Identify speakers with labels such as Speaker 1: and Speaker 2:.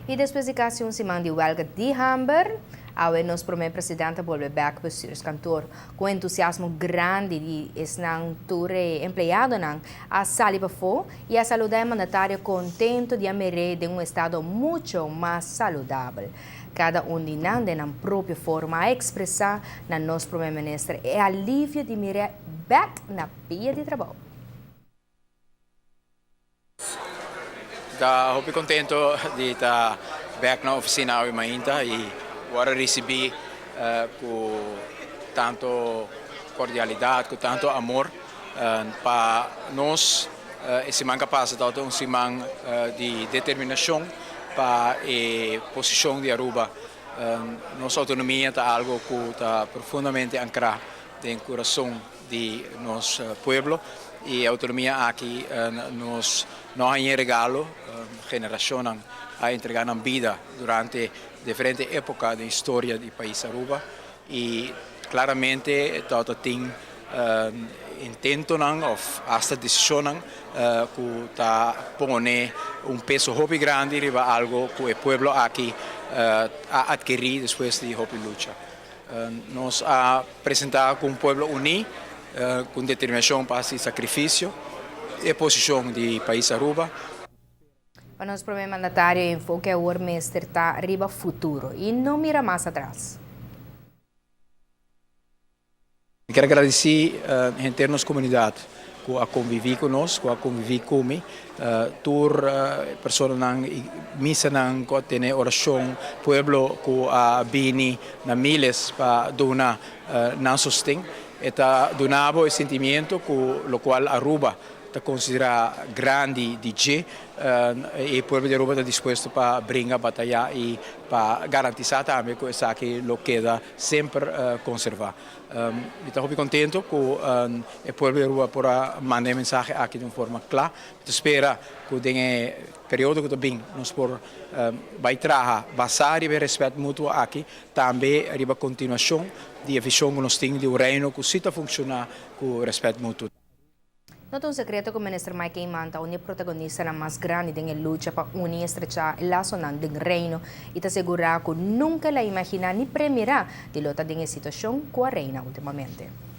Speaker 1: I despues di kasi un siman di wèlga di hamber, awe nos promé president a bolbe bèk bestuurskantoor. Ku entusiasmo grandi di esnan tur e empleadonan a sali pafó i a saludá e mandatario kontentu di a mir'é den un estado mucho mas saludabel. Kada un di nan den nan propio forma a ekspresá na nos promé minister e alivio di mir'é bèk na pia di trabou.
Speaker 2: Ta hopi contento di ta bek na oficina awe mainta y worde ricibi cu tanto cordialidad, cu tanto amor. Pa nos e siman cu a pasa tabata un siman di determinacion pa e posicion di Aruba. Nos autonomia ta algo cu ta profundamente ancra den curason di nos pueblo y e autonomia aki nos no haña e regalo, generacionnan a entrega nan bida durante diferente epoca den historia di pais Aruba y claramente tabata tin intentonan of hasta decisionnan cu ta pone un peso hopi grandi riba algo cu e pueblo aki a adkeri despues di hopi lucha. Nos a presentá ku un pueblo uní, ku un determinashon pa hasi sakrifisio, e posishon di pais Aruba.
Speaker 1: Pa nos promé mandatario e enfoke awor mester ta riba futuro i no mira mas atras.
Speaker 2: Mi kier a gradisí henter nos komunidat ku a konviví ku nos, ku a konviví ku mi, tur personanan i misanan ku a tene orashon, pueblo ku a bini na miles pa duna nan sosten. E ta duna bo e sentimiento ku lokual Aruba ta konsiderá grandi di dje. E pueblo di Aruba ta dispuesto pa bringa, batayá i pa garantisá tambe ku esaki lo keda semper konservá. Mi ta hopi kontento ku e pueblo di Aruba por a manda e mensahe aki di un forma kla. Mi ta spera ku den e periodo ku ta bin nos por bai traha basá riba e rèspèt mutuo aki, tambe riba kontinuashon di e vishon ku nos tin di un Reino ku si ta funshoná ku rèspèt mutuo.
Speaker 1: No ta un sekreto ku Minister Mike Eman ta un di e protagonistanan mas grandi den e lucha pa uni i estrechá e lasonan den Reino i ta segurá ku nunka el a imaginá ni premirá di lo ta den e situashon ku a reina ultimamente.